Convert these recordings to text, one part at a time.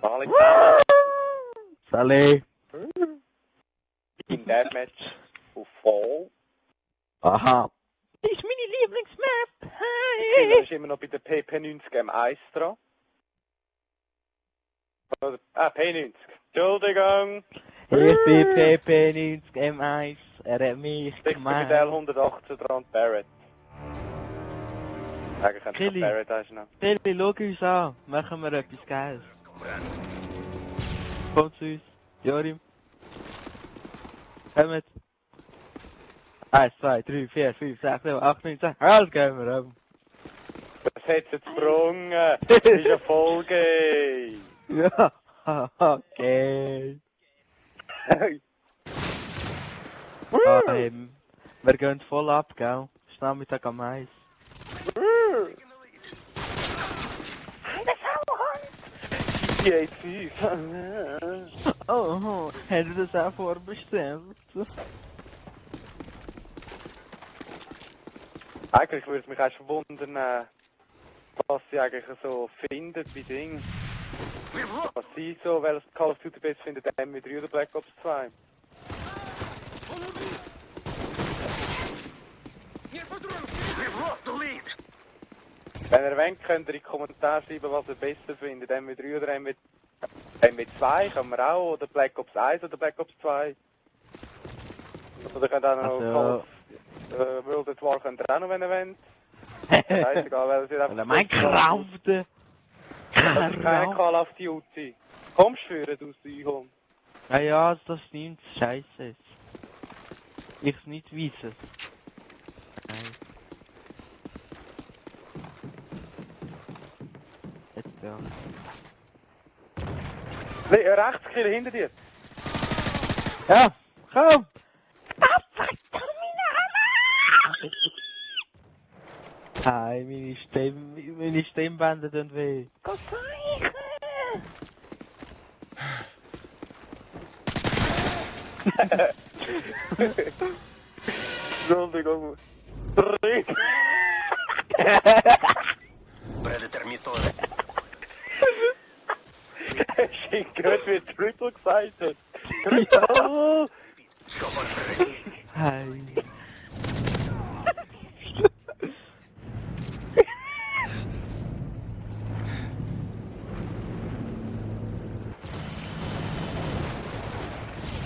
Alle zusammen. Salut. In Deathmatch auf Fall. Aha. Das ist meine Lieblingsmap. Killer Hey. ist immer noch bei der PP90 M1 dran. Oder, P90. Entschuldigung. Ich bin PP90 M1. Er hat mich Ich bin gemeint. mit L118 dran und Barrett. Eigentlich könnte ich Killy. Barrett hast noch. Tilly, schau uns an. Machen wir etwas Geiles. Komm zu uns. Jorim. Kommt. 1, 2, 3, 4, 5, 6, 7, 8, 9, 10. Alles gehen wir oben. Das hat jetzt gesprungen. Das ist eine Folge. Ja, okay. Wir gehen voll ab, gell? Ist Nachmittag am Eis. Oh, hätte das auch vorbestellt? Eigentlich würde es mich erst verwundern, was sie eigentlich so finden bei Dingen. Was sie so, welches Call of Duty besser findet, MW3 oder Black Ops 2. Wenn ihr wollt, könnt ihr in die Kommentare schreiben, was ihr besser findet, MW3 oder MW2, kann man auch, oder Black Ops 1 oder Black Ops 2. Oder könnt ihr auch noch Call of World at War könnt ihr auch noch, wenn ihr wollt. Scheißegal, weil es wird einfach... Minecraft! Das ist kein Call of Duty. Kommst du führen, du Seehund? Ah ja, das stimmt, scheiße. Ich nicht weiß. Nein. Jetzt ja. Rechts, Killer, hinter dir. Ja, komm! Hi, meine Stimmbänder tun weh. Gott sei Entschuldigung. Predator missile. Ich gehört, wie Triple gesagt hat. Ja. Chopper ready. Hi.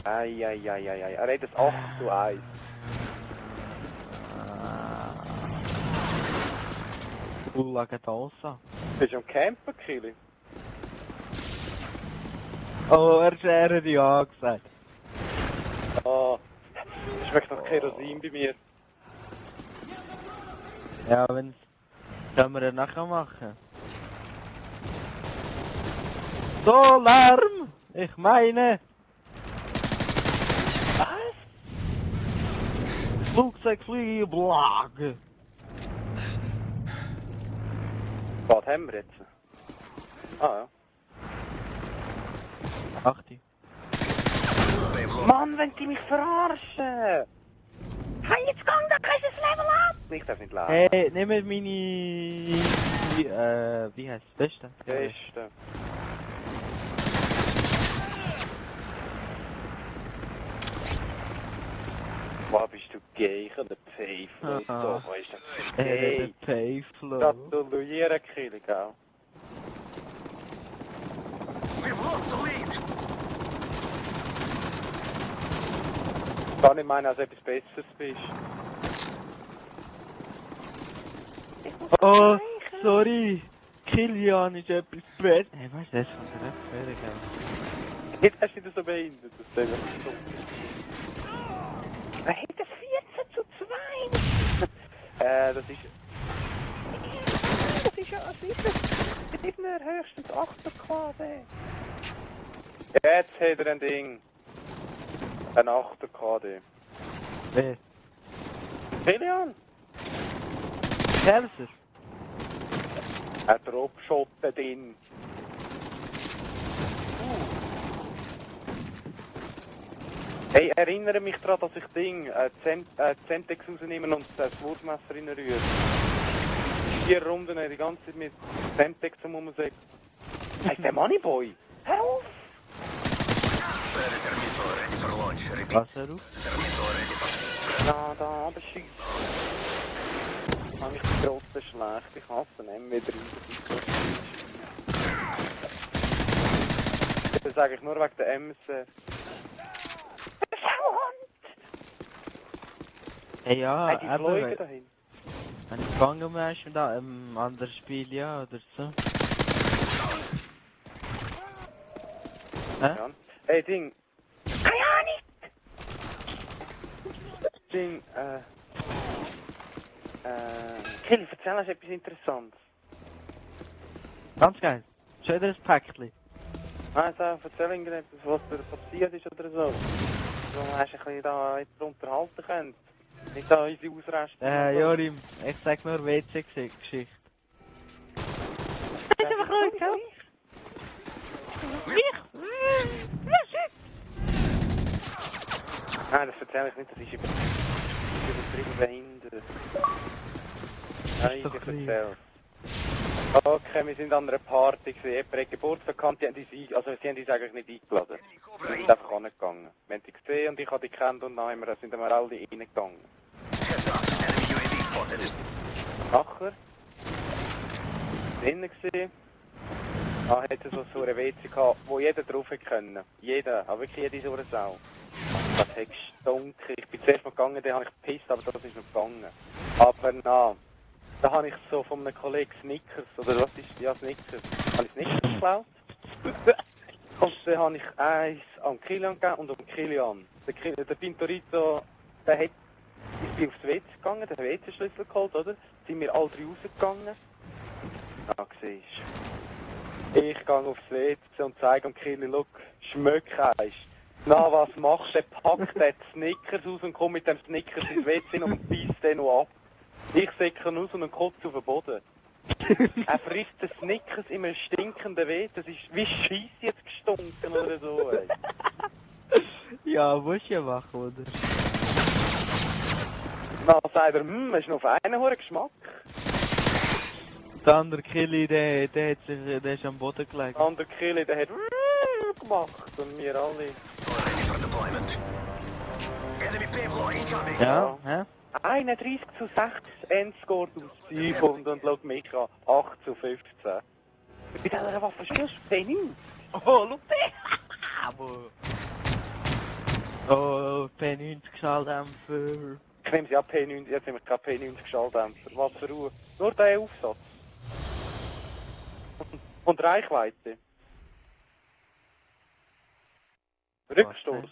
Eieieiei. Er hat das 8:1. Lagen Tulsa. Bist du am Campen, Kili? Oh, er hat ja gesagt. Oh, es schmeckt nach Kerosin bei mir. Ja, wenn's... Können wir ja nachher machen. So, Lärm! Ich meine... Was? Flugzeug fliegen, blag! Was haben wir jetzt? Ah ja. 80. Mann, wenn die mich verarschen! Hey, jetzt gang, da kannst du das Level ab! Ich darf nicht laden. Hey, nimm mir meine... wie heißt es? Beste? Beste. Was bist du gay, der Pfeifel? Aha. So, ist das Der gay? Payflow. Gratuliere, Kili, gell? We've lost the lead. Kann ich meinen, als etwas Besseres bist. Oh, sorry. Kilian ist etwas besser. Hey, weißt du, das ist von der Fähre, gell? Jetzt hast du dich so behindert, das ist einfach so. Er hat das 14:2. Das ist... Das ist ja ein 7er, höchstens 8er KD. Jetzt hat er ein Ding. Ein 8er KD. Wer? Kilian? Kelser? Ein Dropshotten drin. Hey, erinnere mich daran, dass ich Zentex rausnehme und das Wurfmesser reinrühre. 4 Runden die ganze Zeit mit Zentex am Rumsägen. Heißt der Moneyboy? Hör auf! Predator missile ready for launch. Repeat. Was, hör auf? Predator missile ready for... Ja, da runterschießen. Habe ich die Grotte schlecht. Ich hasse einen M3. Das sage ich nur wegen der Ms. Hey, ja, Hey, die eben, Fliegen dahin. wenn ich gefangen wärst in einem anderen Spiel, ja, oder so. Hä? Ja. Hey, Ding. Keine Ahnung! Ding, Kelly, erzähl uns etwas Interessantes. Ganz geil. Schon wieder ein Päckchen. Also, erzähl irgendetwas, was dir passiert ist oder so. So, hast du ein bisschen da jetzt unterhalten können. Nicht da unsere Ausreste. Jorim, ich sag nur WC-Geschichte. Das ist einfach ruhig, gell? Nein, das erzähl ich nicht, das ist übertrieben behindert. Nein, ich erzähl. Okay, wir sind an einer Party gewesen. Jemand hat Geburtstag gehabt, sie haben uns eigentlich nicht eingeladen. Wir sind einfach angegangen. Wir haben die gesehen und ich habe die gekannt und dann sind wir alle reingegangen. Heads up. Enemy UAV spotted. Nachher drinnen gewesen. Da hat es so eine WC gehabt, wo jeder drauf hätte können. Jeder, aber wirklich jede so eine Sau. Das hat gestunken. Ich bin zuerst mal gegangen, dann habe ich gepisst, aber das ist noch gegangen. Aber na, da habe ich so von einem Kollegen Snickers, oder was ist, ja Snickers, habe ich Snickers geklaut. Und dann habe ich eins an Kilian gegeben und an Kilian. Der Pintorito, der hat, ich bin aufs WC gegangen, den WC-Schlüssel geholt, oder? Sind wir alle drei rausgegangen. Ah, siehst du. Ich gehe aufs WC und zeige am Kili, schau, schmöck eins. Na, was machst du? Der packt den Snickers aus und kommt mit dem Snickers ins WC und beißt den noch ab. Ich säcke ihn aus und kotze auf den Boden. Er frisst den Snickers in einem stinkenden WC. Das ist wie Scheiss jetzt gestunken oder so, ey. Ja, musst du ja machen, oder? Na, sagt er, ist noch auf einen hohen Geschmack. Der andere Killy, der ist am Boden gelegen. Der andere Kili, der hat gemacht und wir alle. Ready for deployment. Enemy payload incoming. Ja, hä? 31:6 Endscore aus 500 und schau mich an, 8:15. Mit dieser Waffe spielst du P9? Oh, schau den! Oh, P90 Schalldämpfer. Ich nehme sie ab P90, jetzt nehme ich keinen P90 Schalldämpfer. Was für Ruhe. Nur der Aufsatz. Und Reichweite. Rückstoß.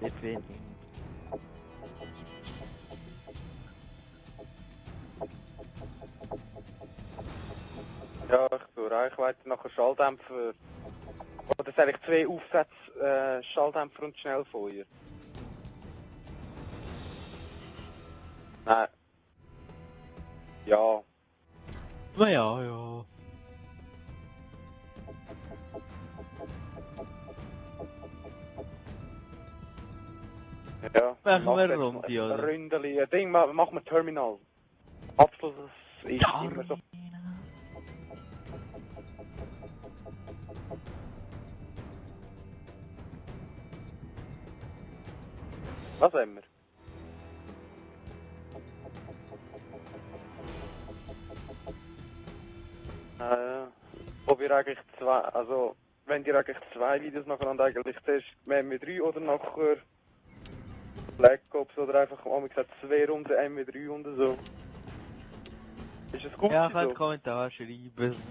Nicht wenig. Ja, ich tue Reichweite, nachher Schalldämpfer. Oder soll ich 2 Aufsätze Schalldämpfer und Schnellfeuer? Nein. Ja. Na ja, ja. Ja. Machen wir eine jetzt Runde, ein oder? Ründeli. Ein Ding, machen wir Terminal. Abschluss ist immer so. Was haben wir? Ob ihr eigentlich wenn ihr eigentlich 2 Videos nacheinander eigentlich zuerst MW3 oder nachher Black Ops oder einfach mal gesagt 2 Runden MW3 und so. Ist es gut? Ja, ich kann so? einen Kommentar schreiben.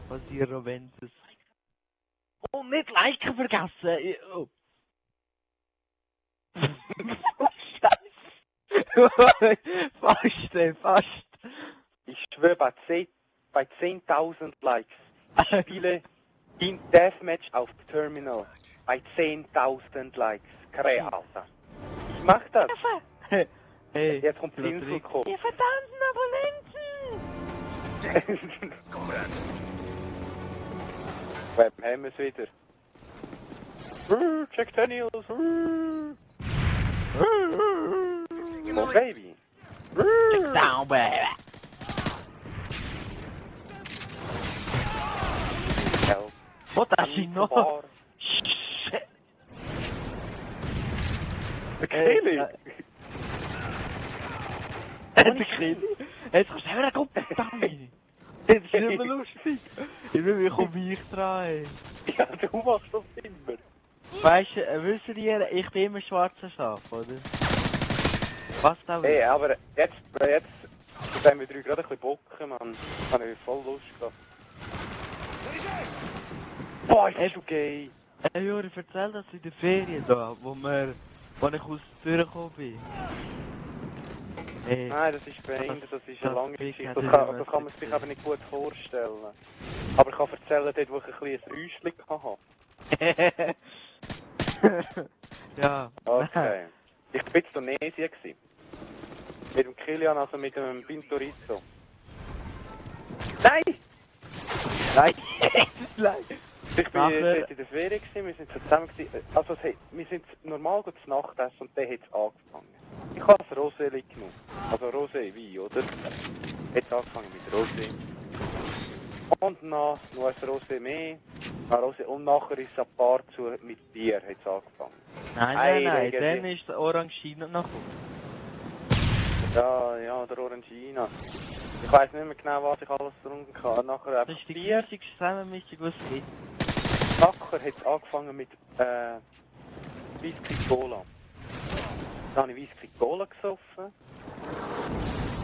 Was ihr noch wollt. Und nicht liken vergessen! Oh. Scheiße! fast! Ich schwöre, bei 10.000 Likes. Ich spiele in Deathmatch auf Terminal. Bei 10.000 Likes. Krä, Alter. Ich mach das. Hey, Jetzt kommt die Insel gekommen. ihr verdammten Abonnenten! Comrades. Wem haben wir es wieder? Jack Daniels! Oh, Baby! Check down, baby. Help. Wat, daar Niet zie je zo nog. waar. Shit. De Kelly. De Kelly. Het is gewoon, dat komt niet. Het is helemaal lustig. Ich will mich um mich drehen. Ja, du machst das immer. Weißt du, wissen die, ich bin immer schwarzer Schaf, oder? Was da will? Hey, aber jetzt wenn wir drei gerade ein bisschen bocken, man. Habe ich voll Lust gehabt. Boah, ist das okay. Hey Juri, erzähl das in der Ferien da, wo ich aus der Tür gekommen bin. Hey. Nein, das ist beendet, das ist eine lange das Geschichte. ist Das kann man sich aber nicht gut vorstellen. Aber ich kann erzählen, dort wo ich ein bisschen ein Räuschchen hatte. Ja. Okay. Ich war in Tunesien. Mit dem Kilian, also mit dem Pintorito. Nein! Nein! Nein! Ich bin dort in der Ferien, wir sind so zusammen also wir sind normal gut zu Nacht essen und dann hat es angefangen. Ich habe das Rosé genommen. Also Rosé Wein, oder? Jetzt angefangen mit Rosé. Und dann noch ein Rosé mehr. Rosé. Und nachher ist es ein paar zu mit Bier hat es angefangen. Nein, dann ist der Orangina noch. Ja, der Orangina. Ich weiss nicht mehr genau, was ich alles getrunken habe. Nachher Das ist die größte Zusammenmischung, was es gibt. Nachher hat es angefangen mit Whisky Cola. Dann habe ich Whisky Cola gesoffen.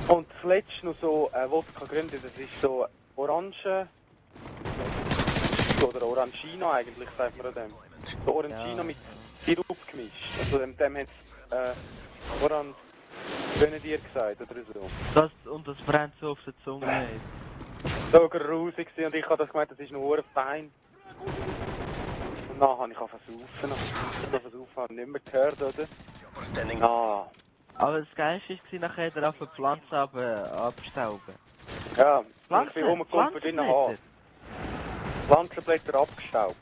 Und zuletzt noch so Wodka Gründe, das ist so Orange. Oder Orangina eigentlich, sagt man an dem. So Orangina mit Sirup gemischt. Also dem hat es Orange Grenadier gesagt oder so. Und das brennt so auf der Zunge nicht. So grusig und ich habe das gemeint, das ist nur fein. Und dann habe ich versaufen. Ich habe nicht mehr gehört, oder? Ah. Aber das Geilste war, nachher hat er auf die Pflanze abstauben. Ja, ich bin rumgekommen für deinen Haar. Pflanzenblätter abgestaubt.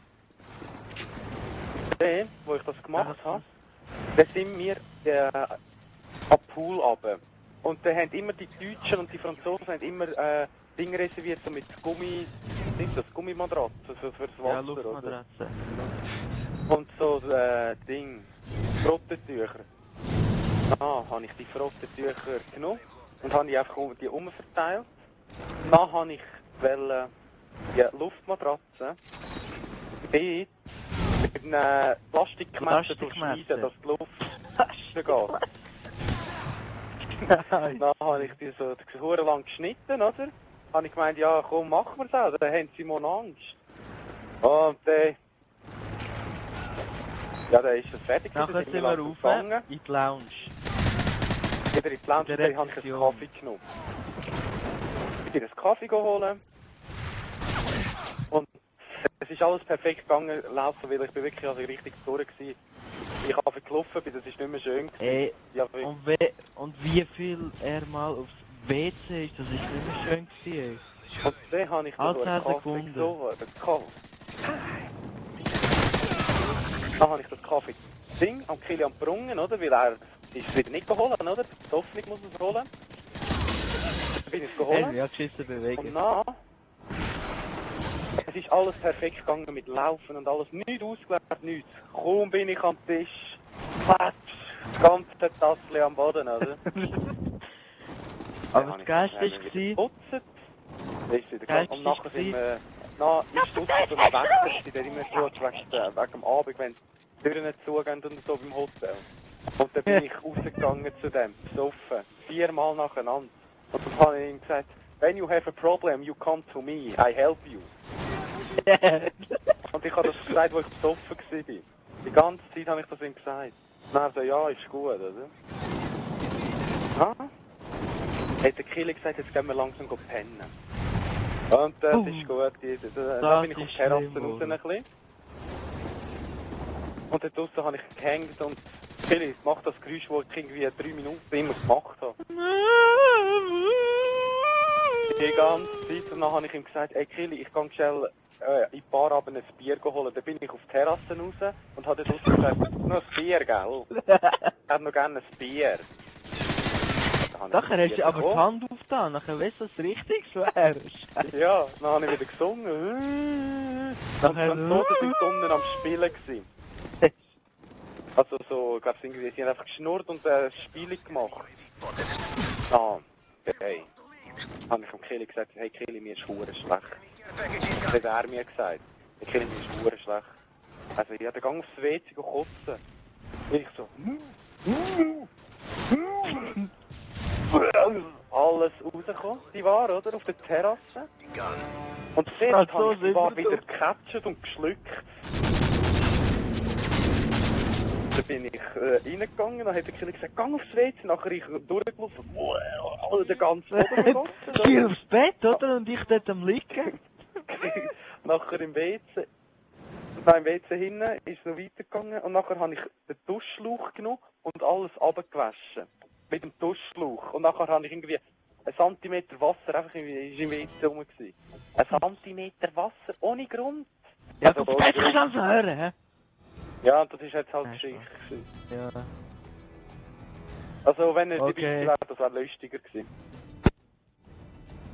Dann, wo ich das gemacht habe, dann sind wir am Pool runter. Und dann haben immer die Deutschen und die Franzosen haben immer Dinge reserviert, so mit Gummi, nicht das, Gummimatratzen so fürs Wasser, ja, Luftmatratze. Und so Ding, Frottentücher. Habe ich die Frottentücher genommen und habe die einfach die umverteilt. Dann habe ich die Luftmatratze mit einem Plastikmesser durchschneiden, dass die Luft geht. Dann habe ich die so hure lang geschnitten, oder? Habe ich gemeint, ja komm, machen wir es auch, dann haben sie mal Angst. Und dann... Ja, dann ist das fertig. Nachher sind wir rauf in die Lounge. Wieder in die Lounge, dann habe ich einen Kaffee genommen. Ich bin einen Kaffee geholt. Und es ist alles perfekt gegangen, laufen, weil ich bin wirklich also richtig durch war. Ich habe gelaufen, das ist nicht mehr schön. Ja, und wie viel er mal aufs WC ist, das ist nicht mehr schön gewesen. Und dann habe ich so einen Kaffee gesoffen. Dann habe ich das Kaffee-Ding am Kilian gebrungen, oder? Weil er ist es wieder nicht geholt, oder? Die Hoffnung muss es holen. Dann bin ich es geholt. Ja, geschissen bewegen. Und dann... Es ist alles perfekt gegangen mit Laufen und alles. Nichts ausgelernt, nichts. Kaum bin ich am Tisch. Platsch! Das ganze Tassel am Boden, oder? Aber das Geilste war... Und nachher sind wir... Ist so ein Wächter, der immer schaut wegen dem Abend, wenn die Türen nicht zugehen und so beim Hotel. Und dann bin ich rausgegangen zu dem, besoffen. 4-mal nacheinander. Und dann habe ich ihm gesagt, when you have a problem, you come to me, I help you. Und ich habe das gesagt, wo ich besoffen war. Die ganze Zeit habe ich das ihm gesagt. Und er so, ja, ist gut, oder? Hat der Killer gesagt, jetzt gehen wir langsam pennen. Und das ist gut. Dann bin ich auf die Terrasse raus ein bisschen. Und dort draussen habe ich gehängt und Kili, mach das Geräusch, das ich irgendwie 3 Minuten immer gemacht habe. Die ganze Zeit. Und dann habe ich ihm gesagt, ey Kili, ich gehe schnell in ein paar Abend ein Bier holen. Dann bin ich auf die Terrasse raus und habe dort draussen gesagt, noch ein Bier, gell? Ich hätte noch gerne ein Bier. Nachher hast du aber die Hand aufgetan, nachher weißt du, was richtig schwer ist. Ja, dann habe ich wieder gesungen. Nachher Und so, dass ich unten am Spielen gewesen. Also so, ich glaube, sie haben einfach geschnurrt und Spiele gemacht. Ah, hey. Habe ich am Kili gesagt, hey Kili, mir ist verdammt schlecht. Das hat er mir gesagt. Hey Kili, mir ist verdammt schlecht. Also ich hatte Gang aufs WC kotzen. Und ich so, alles rausgekommen, die war, oder? Auf der Terrasse. Und dort habe ich die war wieder gecatcht und geschluckt. Dann bin ich reingegangen, dann hat der Killer gesagt, gang aufs WC, nachher ich durchgelaufen, den ganzen Boden vergossen. Hier aufs Bett, oder? Und ich dort am Liegen. Nachher im WC, beim WC hinten ist es noch weitergegangen und nachher habe ich den Duschschlauch genommen und alles runtergewaschen. Mit dem Duschschlauch. Und nachher habe ich irgendwie 1 Zentimeter Wasser einfach ist im WC rum gewesen. 1 Zentimeter Wasser ohne Grund. Ja, also, das kannst du also hören, hä? Ja, das ist jetzt halt Geschichte. Ja. Also wenn er Okay. dabei wäre, das wäre lustiger gewesen.